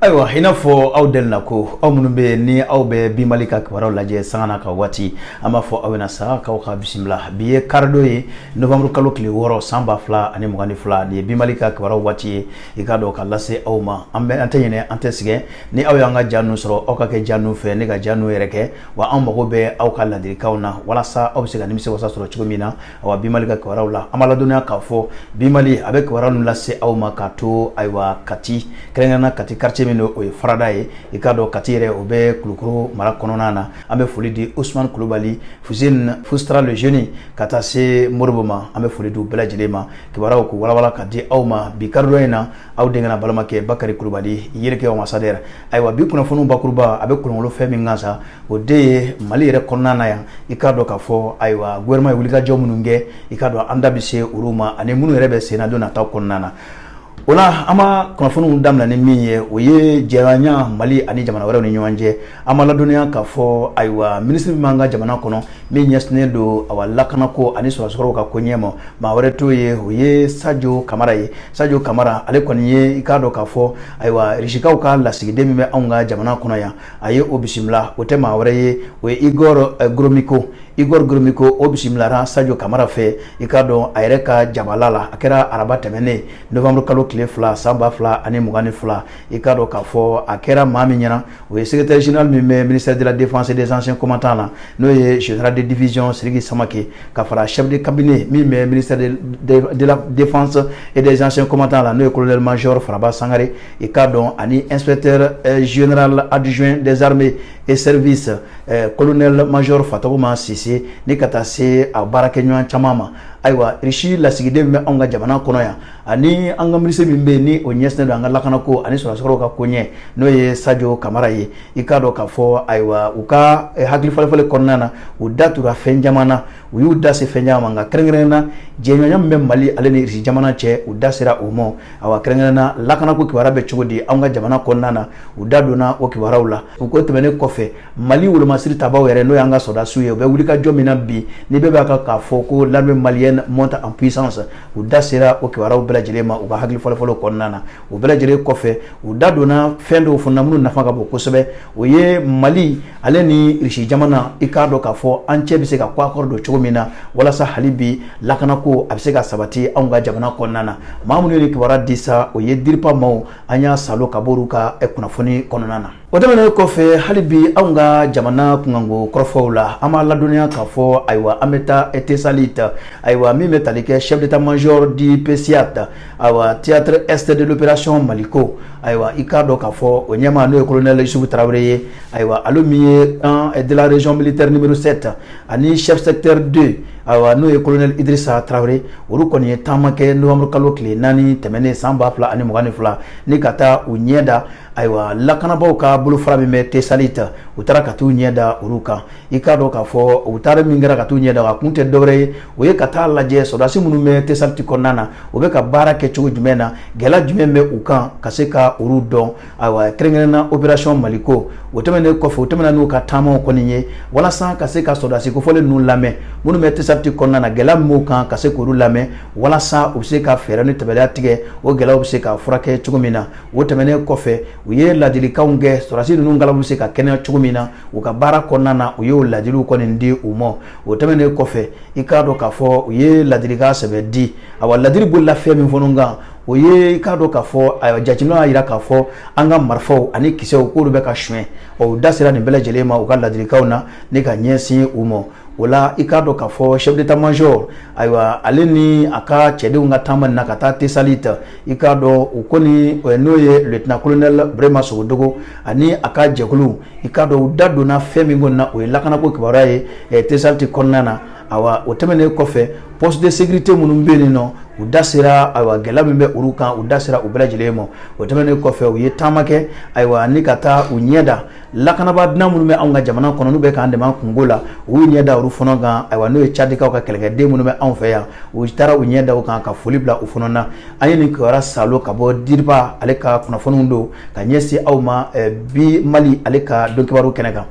Ayiwa, i n'a fɔ aw delina ko aw minnu bɛ yen ni aw bɛ Bi Mali ka kibaruyaw lajɛ sanga n'a ka waati, an b'a fɔ aw ɲɛna sa k'aw ka bisimila. Bi ye karidon ye, novembre kalo tile 6, san 2022. Nin ye Bi Mali ka kibaruyaw waati ye, i k'a dɔn ka lase aw ma. An bɛ an tɛ ɲinɛ, an tɛ sɛgɛn. Ni aw y'an ka ja ninnu sɔrɔ, aw ka kɛ ja ninnu fɛ ne ka ja ninnu yɛrɛ kɛ wa. An mago bɛ aw ka ladilikanw na walasa aw bɛ se ka nimisi wasa sɔrɔ cogo min na. Awa, Bi Mali ka kibaruyaw la, an b'a ladɔnniya k'a fɔ Bi Mali a bɛ kibaruya ninnu lase aw ma k'a to, ayiwa, Kati, kɛrɛnkɛrɛnnenya Kati quartier min don, o ye Farada ye. I k'a dɔn Kati yɛrɛ, o bɛ Kulukoro mara kɔnɔna na. An bɛ foli di Usumani Kulubali, Fuseni Fustra le jeune, ka taa se Moribo ma. An bɛ foli di u bɛɛ lajɛlen ma. Kibaruyaw k'u walawala ka di aw ma bi karidon in na, aw denkɛ n'a balimakɛ Bakari Kulubali, yirikɛ ambassadeur. Ayiwa, bi kunnafoniw bakuruba a bɛ kolonkolon fɛn min kan sa, o de ye Mali yɛrɛ kɔnɔna na yan. I k'a dɔn k'a fɔ, ayiwa, gouvernement ye wulikajɔ minnu kɛ, i k'a dɔn an da bɛ se olu ma, ani minnu yɛrɛ bɛ sen na don nataw kɔnɔna na. O la, an b'a kunnafoniw daminɛ ni min ye, o ye jɛɲɔgɔnya Mali ani jamana wɛrɛw ni ɲɔgɔn cɛ. An b'a ladɔnniya k'a fɔ, ayiwa, minisiri min b'an ka jamana kɔnɔ, min ɲɛsinnen don, awa, lakanako ani sɔrɔdasiw ka koɲɛ ma, maa wɛrɛ t'o ye, o ye Sajo Kamara ye. Sajo Kamara, ale kɔni ye, i k'a dɔn k'a fɔ, ayiwa, Risikaw ka lasigiden min bɛ anw ka jamana kɔnɔ yan, a ye o bisimila. O tɛ maa wɛrɛ ye, o ye Igor Gromyko. Igor Gromyko, o bisimilara Sajo Kamara fɛ, i k'a dɔn a yɛrɛ ka jabala la. A kɛra araba tɛmɛnen, novembre kalo tile 2, san 2022. I k'a dɔn k'a fɔ a kɛra maa min ɲɛna, o ye secrétaire général min bɛ ministère de la Défense et des Anciens Combattants la, n'o ye général de division Sidiki Samake, ka fara chef de cabinet min bɛ ministère de la Défense et des Anciens Combattants la, n'o ye colonel major Faraba Sangare, i k'a dɔn ani inspecteur général adjoint des armées et services, colonel major Fatɔgɔma Sise, ni ka taa se a baarakɛɲɔgɔn caman ma. Ayiwa, Irisi lasigiden min bɛ anw ka jamana kɔnɔ yan, ani an ka minisiri min bɛ yen ni o ɲɛsinnen don an ka lakanako ani sɔrɔdasiw ka koɲɛ, n'o ye Sajo Kamara ye, i k'a dɔn k'a fɔ, ayiwa, u ka hakili falen kɔnɔna na, u da tura fɛn caman na, u y'u da se fɛn caman ma. Nka kɛrɛnkɛrɛnnen na, jɛɲɔgɔnya min bɛ Mali ale ni Irisi jamana cɛ, u da sera o ma. Awa, kɛrɛnkɛrɛnnen na, lakanako kibaruya bɛ cogo di anw ka jamana kɔnɔna na, u da donna o kibaruyaw la. U ko tɛmɛnen kɔfɛ, Mali wolomasiri tabaw yɛrɛ, n'o y'an ka sɔrɔdasiw ye, u bɛ wulikajɔ min na bi, ni bɛɛ b'a kan k'a fɔ ko l'armée malienne monte en puissance, u da sera o kibaruyaw bɛɛ lajɛlen ma u ka hakili fɔlɔfɔlɔ kɔnɔna na. O bɛɛ lajɛlen kɔfɛ, u da donna fɛn dɔw fana minnu nafa ka bon kosɛbɛ, o ye Mali ale ni Irisi jamana, i k'a dɔn k'a fɔ an cɛ bɛ se ka ko akɔrɔ don cogo min na, walasa hali bi lakanako a bɛ se ka sabati anw ka jamana kɔnɔna na. Maa minnu ye nin kibaruya di sa, o ye DIRPA maaw. An y'a salo ka bɔ olu ka kunnafoni kɔnɔna na. O tɛmɛnen kɔfɛ, hali bi anw ka jamana kunkanko kɔrɔfɔw la, an b'a ladɔnniya k'a fɔ, ayiwa, an bɛ taa Tesalit. Ayiwa, min bɛ tali kɛ chef d'état-major du PSIAT, ayiwa, théâtre est de l'opération Maliko, ayiwa, i k'a dɔn k'a fɔ o ɲɛmaa, n'o ye colonel Yusufu Tarawele ye, ayiwa, ale min ye un de la région militaire numéro 7, ani chef secteur 2, ayiwa, n'o ye colonel Idrissa Tarawele, olu kɔni ye taama kɛ novembre kalo tile 4 tɛmɛnen, san 2022, ni ka taa u ɲɛ da, ayiwa, lakanabaaw ka bolofara min bɛ Tesalit. U taara ka t'u ɲɛ da olu kan. I k'a dɔn k'a fɔ u taara min kɛra ka t'u ɲɛ da, a kun tɛ dɔwɛrɛ ye, o ye ka taa lajɛ sɔrɔdasi minnu bɛ Tesalit kɔnɔna na, u bɛ ka baara kɛ cogo jumɛn na, gɛlɛya jumɛn bɛ u kan, ka se ka olu dɔn, ayiwa, kɛrɛnkɛrɛnnen na opération Maliko. O tɛmɛnen kɔfɛ, u tɛmɛna n'u ka taamaw kɔni ye walasa ka se ka sɔrɔdasi kofɔlen ninnu lamɛn, minnu bɛ Tesalit kɔnɔna na, gɛlɛya min b'u kan, ka se k'olu lamɛn walasa u bɛ se ka fɛɛrɛ ni tɛmɛya tigɛ, o gɛlɛyaw bɛ se ka furakɛ cogo min na. O tɛmɛnen kɔfɛ, u ye ladilikanw kɛ sɔrɔdasi ninnu galabu bɛ se ka kɛnɛya cogo min na u ka baara kɔnɔna na, u y'o ladiliw kɔni di u ma. O tɛmɛnen kɔfɛ, i k'a dɔn k'a fɔ u ye ladilikan sɛbɛn di. Awa, ladili bolila fɛn min fana kan, o ye, i k'a dɔn k'a fɔ, ayiwa, jateminɛw y'a jira k'a fɔ an ka marifaw ani kisɛw, k'olu bɛ ka suɲɛ. Ɔ, u da sera nin bɛɛ lajɛlen ma u ka ladilikanw na ni ka ɲɛsin u ma. O la, i k'a dɔn k'a fɔ chef d'état-major, ayiwa, ale ni a ka cɛdenw ka taama na ka taa Tesalit, i k'a dɔn u kɔni, n'o ye lieutenant colonel Burema Sogodogo ani a ka jɛkulu, i k'a dɔn u da donna fɛn min kɔni na, o ye lakanako kibaruya ye Tesalit kɔnɔna na. Awa, o tɛmɛnen kɔfɛ, poste de sécurité minnu bɛ yen nɔ, u da sera, ayiwa, gɛlɛya min bɛ olu kan, u da sera u bɛɛ lajɛlen ma. O tɛmɛnen kɔfɛ, u ye taama kɛ, ayiwa, ni ka taa u ɲɛ da lakanabaa dunan minnu bɛ anw ka jamana kɔnɔ, n'u bɛ k'an dɛmɛ kungo la, u y'u ɲɛ da olu fana kan. Ayiwa, n'o ye Cadikaw ka kɛlɛkɛden minnu bɛ anw fɛ yan, u taara u ɲɛ da u kan ka foli bila u fana na. An ye nin kibaruya salo ka bɔ DIRPA ale ka kunnafoniw don ka ɲɛsin aw ma Bi Mali ale ka don kibaru kɛnɛ kan.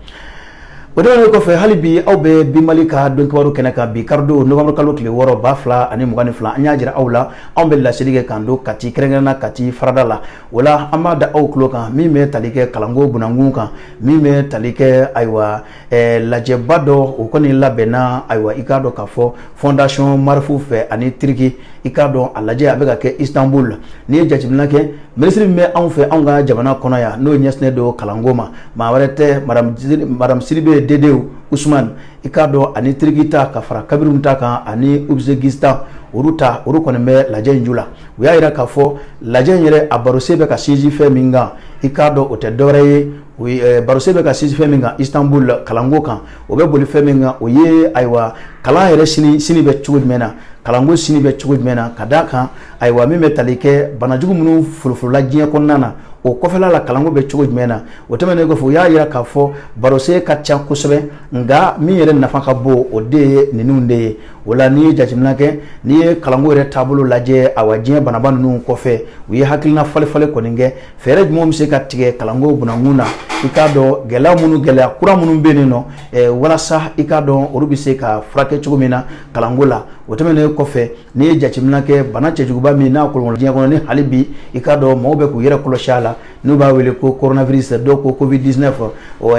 O tɛmɛnen kɔfɛ, hali bi aw bɛ Bi Mali ka don kibaru kɛnɛ kan. Bi karidon, novembre kalo tile 6, 2022, an y'a jira aw la, anw bɛ laseli kɛ k'an don Kati, kɛrɛnkɛrɛnna Kati farada la. O la, an b'a da aw tulo kan min bɛ tali kɛ kalanko bunankun kan, min bɛ tali kɛ, ayiwa, lajɛba dɔ o kɔni labɛnna, ayiwa, i k'a dɔn k'a fɔ Fondation Maarif fɛ ani Turquie. I k'a dɔn a lajɛ a bɛ ka kɛ Istanbul. N'i ye jateminɛ kɛ, minisiri min bɛ anw fɛ, anw ka jamana kɔnɔ yan, n'o ɲɛsinnen don kalanko ma, maa wɛrɛ tɛ, madame Sidibe Dedew Usman. I k'a dɔn ani Turquie ta ka fara Cameroun ta kan ani Ouzbékistan, olu ta, olu kɔni bɛ lajɛ in ju la. U y'a jira k'a fɔ lajɛ in yɛrɛ, a barosen bɛ ka sinsin fɛn min kan, i k'a dɔn o tɛ dɔwɛrɛ ye, o barosen bɛ ka sinsin fɛn min kan Istanbul kalanko kan, o bɛ boli fɛn min kan, o ye, ayiwa, kalan yɛrɛ sini sini bɛ cogo jumɛn na, kalanko sini bɛ cogo jumɛn na, ka d'a kan, ayiwa, min bɛ tali kɛ banajugu minnu folofolola diɲɛ kɔnɔna na, o kɔfɛla la, kalanko bɛ cogo jumɛn na. O tɛmɛnen kɔfɛ, u y'a jira k'a fɔ barosen ka ca kosɛbɛ, nka min yɛrɛ nafa ka bon, o de ye ninnu de ye. O la, n'i ye jateminɛ kɛ, n'i ye kalanko yɛrɛ taabolo lajɛ, awa, diɲɛ banaba ninnu kɔfɛ, u ye hakilina falen-falen kɔni kɛ. Fɛɛrɛ jumɛn bɛ se ka tigɛ kalanko bunankun na? I k'a dɔn gɛlɛya minnu, gɛlɛya kura minnu bɛ yen nɔ, walasa i k'a dɔn olu bɛ se ka furakɛ cogo min na kalanko la. O tɛmɛnen kɔfɛ, n'i ye jateminɛ kɛ, bana cɛjuguba min n'a kɔlɔlɔ diɲɛ kɔnɔ, ni hali bi i k'a dɔn maaw bɛ k'u yɛrɛ kɔlɔsi a la, n'u b'a wele ko coronavirus, dɔw ko Covid 19,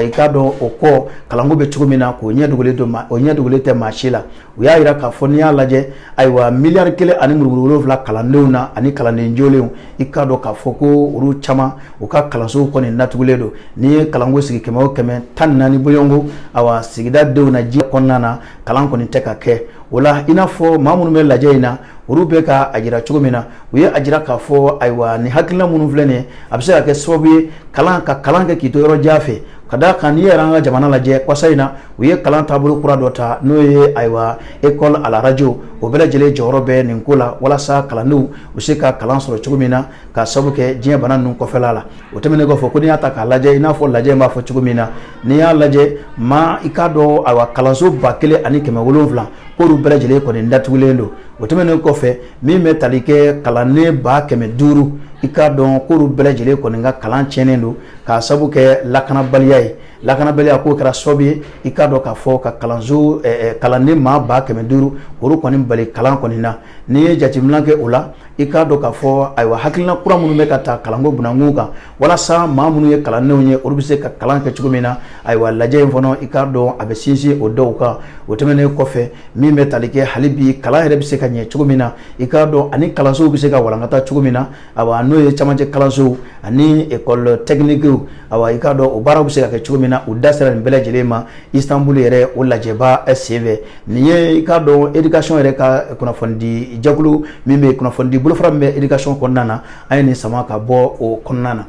i k'a dɔn o kɔ kalanko bɛ cogo min na, k'o ɲɛ dogolen don, o ɲɛ dogolen tɛ maa si la. U y'a jira k'a fɔ n'i y'a lajɛ, ayiwa, miliyari 1.7 kalandenw na ani kalanden jolenw, i k'a dɔn k'a fɔ ko olu caman, u ka kalansow kɔni datugulen don. N'i ye kalanko sigi 100 o 100, 14 bɔɲɔgɔnko, awa, sigida denw na diɲɛ kɔnɔna na, kalan kɔni tɛ ka kɛ. O la, i n'a fɔ maa minnu bɛ lajɛ in na, olu bɛ ka a jira cogo min na, u ye a jira k'a fɔ, ayiwa, nin hakilina minnu filɛ nin ye, a bɛ se ka kɛ sababu ye kalan ka kalan kɛ k'i to yɔrɔ jan fɛ, ka d'a kan n'i yɛrɛ an ka jamana lajɛ, kɔsa in na, u ye kalan taabolo kura dɔ ta, n'o ye, ayiwa, école à la radio. O bɛɛ lajɛlen jɔyɔrɔ bɛ nin ko la, walasa kalandenw u se ka kalan sɔrɔ cogo min na, ka sababu kɛ diɲɛ bana ninnu kɔfɛla la. O tɛmɛnen kɔfɛ, ko n'i y'a ta k'a lajɛ, i n'a fɔ lajɛ in b'a fɔ cogo min na, n'i y'a lajɛ maa, i k'a dɔn, ayiwa, kalanso 1700, k'olu bɛɛ lajɛlen kɔni datugulen don. O tɛmɛnen kɔfɛ, min bɛ tali kɛ kalanden 500 000, i k'a dɔn k'olu bɛɛ lajɛlen kɔni ka kalan tiɲɛnen don, k'a sababu kɛ lakanabaliya ye. Lakanabaliya k'o kɛra sababu ye, i k'a dɔn k'a fɔ ka kalanso kalanden maa 500 000, olu kɔni bali kalan kɔni na. N'i ye jateminɛ kɛ o la, i k'a dɔn k'a fɔ, ayiwa, hakilina kura minnu bɛ ka ta kalanko bunankun kan, walasa maa minnu ye kalandenw ye, olu bɛ se ka kalan kɛ cogo min na, ayiwa, lajɛ in fana, i k'a dɔn a bɛ sinsin o dɔw kan. O tɛmɛnen kɔfɛ, min bɛ tali kɛ hali bi kalan yɛrɛ bɛ se ka ɲɛ cogo min na, i k'a dɔn ani kalansow bɛ se ka walankata cogo min na, ayiwa, n'o ye camancɛ kalansow ani école technique, ayiwa, i k'a dɔn o baaraw bɛ se ka kɛ cogo min na, u da sera nin bɛɛ lajɛlen ma Istanbul yɛrɛ o lajɛba senfɛ. Nin ye, i k'a dɔn, éducation yɛrɛ ka kunnafonidi jɛkulu min bɛ kunnafonidi bolofara min bɛ éducation kɔnɔna na, an ye nin sama ka bɔ o kɔnɔna na.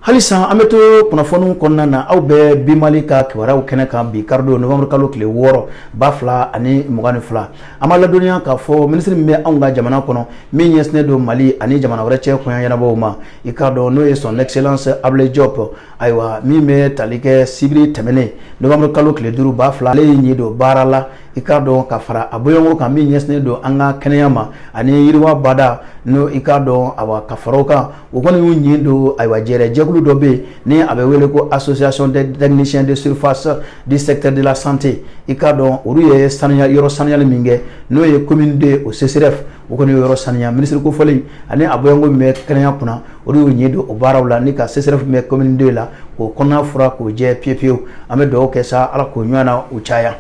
Halisa an bɛ to kunnafoniw kɔnɔna na. Aw bɛ Bi Mali ka kibaruyaw kɛnɛ kan. Bi karidon, novembre kalo tile 6, 2022, an b'a ladɔnniya k'a fɔ minisiri min bɛ anw ka jamana kɔnɔ, min ɲɛsinnen don Mali ani jamana wɛrɛ cɛ koɲɛ ɲɛnabɔw ma, i k'a dɔn n'o ye Son Excellence Ablaye Diop, ayiwa, min bɛ tali kɛ sibiri tɛmɛnen, novembre kalo tile 5, 2000, ale ye ɲi don baara la, i k'a dɔn ka fara a bɔɲɔgɔnko kan min ɲɛsinnen don an ka kɛnɛya ma ani yiriwa bada n'o, i k'a dɔn, awa, ka fara o kan, o kɔni y'u ɲin don, ayiwa, jɛrɛ jɛkulu dɔ bɛ yen ni a bɛ wele ko Association des techniciens de surface du secteur de la santé. I k'a dɔn olu ye saniya yɔrɔ saniyali min kɛ, n'o ye commune 2, o CSRéf, o kɔni ye yɔrɔ saniya. Minisiri kofɔlen ani a bɔɲɔgɔnko min bɛ kɛnɛya kunna, olu y'u ɲin don o baaraw la ni ka CSRéf min bɛ commune 2 la, k'o kɔnɔna fura k'o jɛ piye pewu. An bɛ dugawu kɛ sa, Ala k'o ɲɔgɔn na u caya.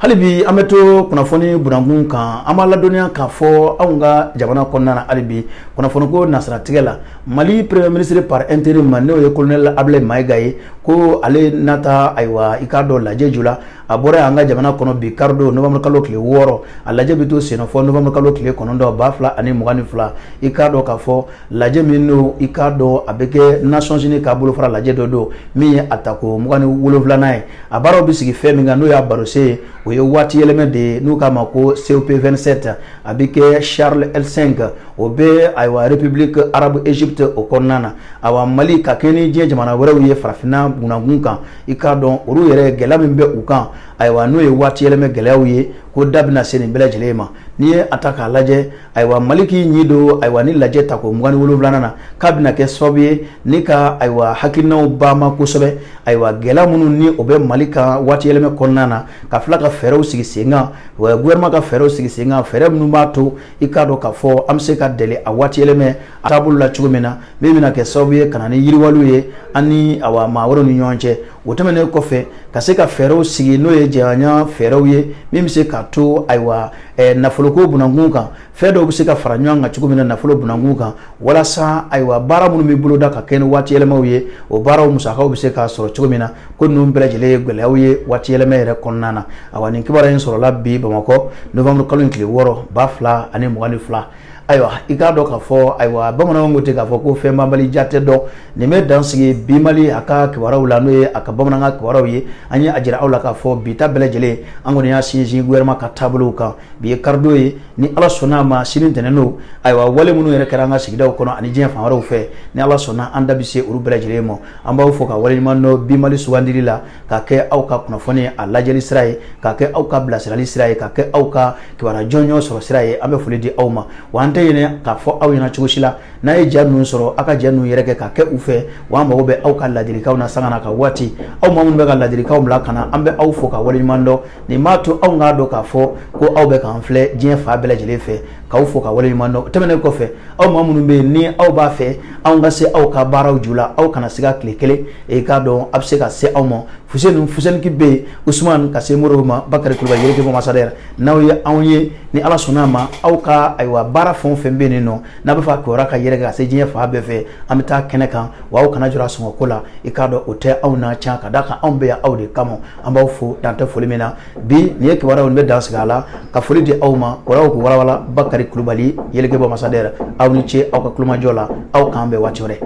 Hali bi an bɛ to kunnafoni bunankun kan. An b'a ladɔnniya k'a fɔ anw ka jamana kɔnɔna na, hali bi kunnafoni ko nasiratigɛ la, Mali premier ministre par intérim, n'o ye colonel Ablaye Mayiga ye, ko ale nata, ayiwa, i k'a dɔn lajɛ ju la, a bɔra yan an ka jamana kɔnɔ bi karidon, novembre kalo tile 6. A lajɛ bɛ to sen fɔ novembre kalo tile 9, 2022. I k'a dɔn k'a fɔ lajɛ min don, i k'a dɔn a bɛ kɛ Nations Unies ka bolofara lajɛ dɔ don min ye a tako 27nan ye. A baaraw bɛ sigi fɛn min kan, n'o y'a barosen ye, o ye waati yɛlɛmɛ de ye, n'u k'a ma ko COP 27. A bɛ kɛ Sharm El Sheikh, o bɛ, ayiwa, République arabe Égypte o kɔnɔna na. Ayiwa, Mali ka kɛ ni diɲɛ jamana wɛrɛw ye farafinna bunankun kan, i k'a dɔn olu yɛrɛ gɛlɛya min bɛ u kan, ayiwa, n'o ye waati yɛlɛmɛ gɛlɛyaw ye. Ko da bɛna se nin bɛɛ lajɛlen ma. N'i ye a ta k'a lajɛ, ayiwa, Mali k'i ɲi don, ayiwa, ni lajɛ tako 27nan na, k'a bɛna kɛ sababu ye ni ka, ayiwa, hakilinaw bama kosɛbɛ, ayiwa, gɛlɛya minnu ni o bɛ Mali kan waati yɛlɛmɛ kɔnɔna na, ka tila ka fɛɛrɛw sigi sen kan, gouvernement ka fɛɛrɛw sigi sen kan, fɛɛrɛ minnu b'a to i k'a dɔn k'a fɔ an bɛ se ka deli a waati yɛlɛmɛ a taabolo la cogo min na, min bɛna kɛ sababu ye ka na ni yiriwaliw ye an ni, awa, maa wɛrɛw ni ɲɔgɔn cɛ. O tɛmɛnen kɔfɛ, ka se ka fɛɛrɛw sigi, n'o ye jɛɲɔgɔnya fɛɛrɛw ye, min bɛ se k'a to, ayiwa, nafoloko bunankun kan, fɛn dɔw bɛ se ka fara ɲɔgɔn kan cogo min na nafolo bunankun kan, walasa, ayiwa, baara minnu bɛ boloda ka kɛ ni waati yɛlɛmaw ye, o baaraw musakaw bɛ se k'a sɔrɔ cogo min na. Ko ninnu bɛɛ lajɛlen ye gɛlɛyaw ye waati yɛlɛma yɛrɛ kɔnɔna na. Awa, nin kibaruya in sɔrɔla bi Bamakɔ, novembre kalo in tile 6, 2022. Ayiwa, i k'a dɔn k'a fɔ, ayiwa, bamananw ko ten k'a fɔ ko fɛn banbali ja tɛ dɔn. Nin bɛ dan sigi bi Mali a ka kibaruyaw la, n'o ye a ka bamanankan kibaruyaw ye. An ye a jira aw la k'a fɔ bi ta bɛɛ lajɛlen, an kɔni y'a sinsin gouvernement ka taabolow kan. Bi ye karidon ye. Ni Ala sɔnna a ma, sini ntɛnɛn don, ayiwa, wale minnu yɛrɛ kɛra an ka sigidaw kɔnɔ ani diɲɛ fan wɛrɛw fɛ, ni Ala sɔnna, an da bɛ se olu bɛɛ lajɛlen ma. An b'aw fo ka waleɲuman dɔn bi Mali sugandili la, ka kɛ aw ka kunnafoni a lajɛli sira ye, ka kɛ aw ka bilasirali sira ye, ka kɛ aw ka kibaruya jɔnjɔn sɔrɔ sira ye. An bɛ foli di aw ma. Wa an tɛ ɲinɛ k'a fɔ aw ɲɛna cogo si la, n'a ye ja ninnu sɔrɔ, aw ka ja ninnu yɛrɛ kɛ ka kɛ u fɛ. Wa an mago bɛ aw ka ladilikanw na sanga n'a ka waati. Aw maa minnu bɛ ka ladilikanw bila ka na, an bɛ aw fo ka waleɲuman dɔn. Nin b'a to anw k'a dɔn k'a fɔ ko aw bɛ k'an filɛ diɲɛ fan bɛɛ lajɛlen fɛ, k'aw fo ka waleɲuman dɔn. O tɛmɛnen kɔfɛ, aw maa minnu bɛ yen ni aw b'a fɛ anw ka se aw ka baaraw ju la, aw kana siga tile kelen. I k'a dɔn a bɛ se ka se aw ma. Fuseni Fuseni bɛ yen, Usumani ka se Moribo ma, Bakari Kulubali, Yereke Ambassadeur. N'aw ye anw ye, ni Ala sɔnna a ma, aw ka, ayiwa, baara fɛn o fɛn bɛ yen nɔ, n'a bɛ fɛ a kibaruya ka yɛrɛkɛ ka se diɲɛ fan bɛɛ fɛ, an bɛ taa kɛnɛ kan. Wa aw kana jɔrɔ a sɔngɔ ko la. I k'a dɔn o tɛ anw na ca, ka d'a kan anw bɛ yan aw de kama. An b'aw fo dan tɛ foli min na. Bi nin ye kibaruyaw nin bɛ dan sigi a la, ka foli di aw ma. Kɔrɔw k'u walawala, Bakari Kulubali, Yeleke Ambassadeur. Aw ni ce aw ka tulomajɔ la. Aw k'an bɛn waati wɛrɛ.